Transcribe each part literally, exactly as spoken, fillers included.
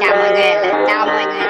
Chào mọi người, chào mọi người.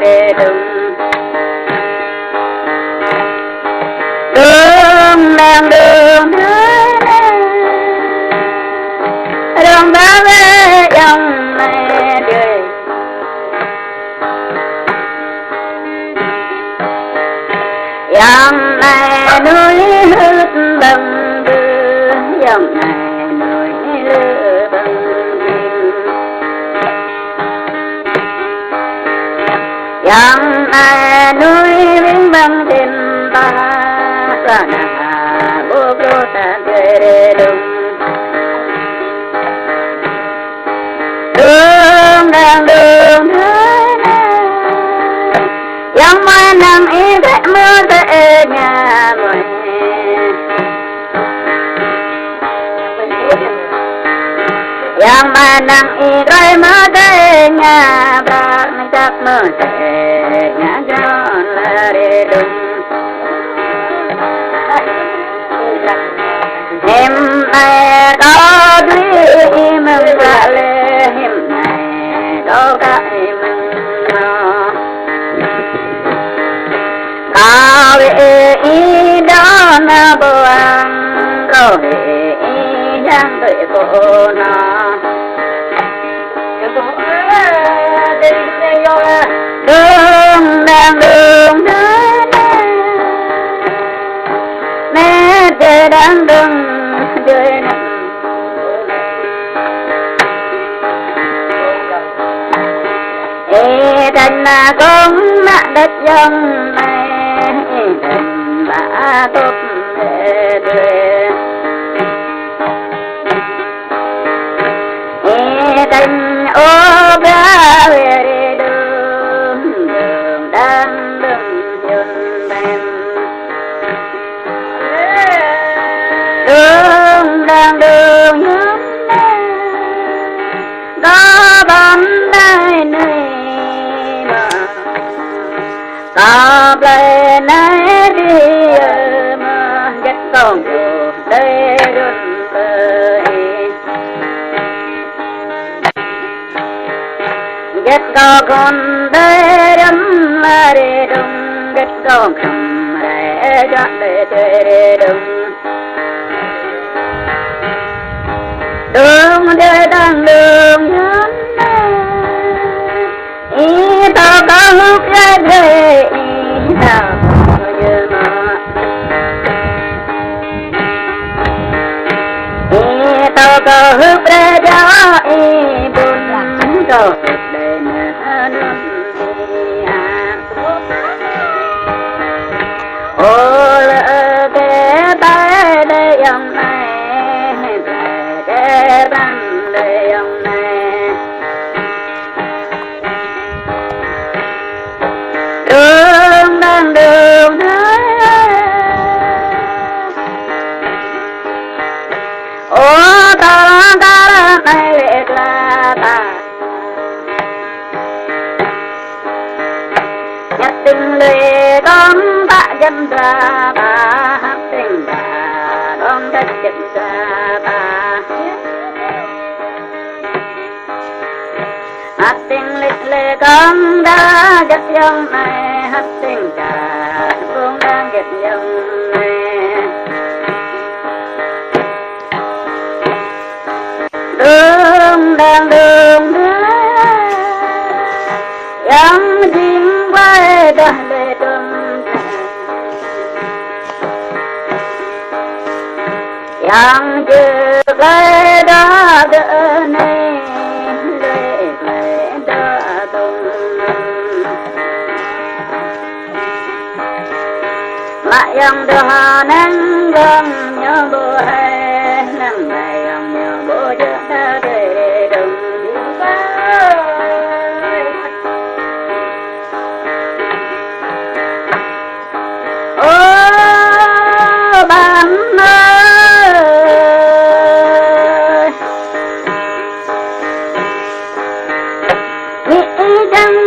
rê đung. Đung đang đung đơi đơi. Rong ba wê yong mê đơi. Yong mê nuih hưt băng bư. Yong mê nuih lư băng bư. Yong mê nuih ring băng tin ba. Sa na ha bu kru ta gê rê đung. Đung đang đung đơi đơi. Yong mơi năng i tĕ mơ tĕ e ña mơi. Yong mơi năng i tĕ mơ tĕ e ña brak mơi tĕ mơ tĕ e ña jon la rê đung. Hiư̆m ai kâo dưi mơ̆ng ră lĕ, hiư̆m ai kâo ka mơ̆ng nô. Kâo wê i đon na ƀuăn, kâo wê i yang tui pô nô. Đung đang đung đơi đơi. Mê đơi đang đung đơi đơi. Ê đanh na gong na đet yong mê. Ê đanh na gop đê đê. Ê đanh ôh ba wê rê đung, đung đang đung yun bem. Đung đang đung yun bem. Gơ̆ ƀăn đai nui mă. Kơ plei nai ri ơ mă, jet kông đu đơi run bơi. Jet kông khun đơi run la ri đung, jet kông khun rai jăk đơi đơi ri đung. Đung đơi đang đung yun nai. Ih tơ kơ hŭp rai brơi, ih tơ kơ yơ mă. Ih tơ kơ hŭp rai jao, ih ƀun kơ hŭp đơi na nun ih a. Ơ lơ kơ ƀai đơi yong nai, ƀai kơ ƀăn đơi yong nai. Đung đang đung đơi. Ơ ta la ta la nai lĕ ta ta. Jet ting lĕ kông ta jet ta ta, hăt ting ta kông ta jet ta ta. Hăt ting lĕ lĕ kông ta jet yong nai, hăt ting ta kông ta jet yong nai. Đung đang đung đơi. Yong jing ƀai đah lĕ đung. Yong jing ƀai đah đơ nai, lĕ ƀai đah đung. Mă yong đôh năng gong ñu ƀu hai, năng mă yong ñu ƀu jơ̆ ta đơi đung. Ơ ƀăn ơi. Ih dăng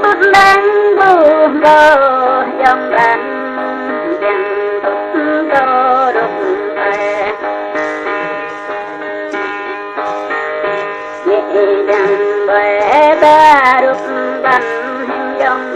bŭt dăng bŭt gơ̆ yong ƀăn dăng bŭt gơ̆ rŭp ƀai. Ih dăng ƀai ba rŭp ƀăn hing yong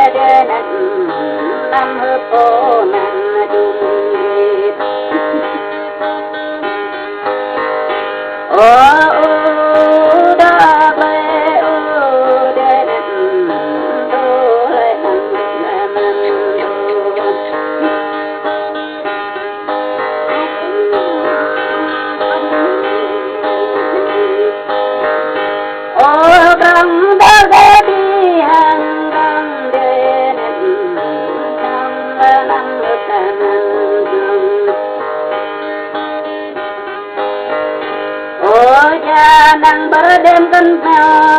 Đe năn năm hơ pô năn đung rit. Ô, ô, đa bê, ô, đe năn đô, đe năn đô, đe năn đô. Ơ, kang đa đa đi hăng kang đe năn, kang đa năm kang năm. Ơ, ča năng bơ đêm kăn peo.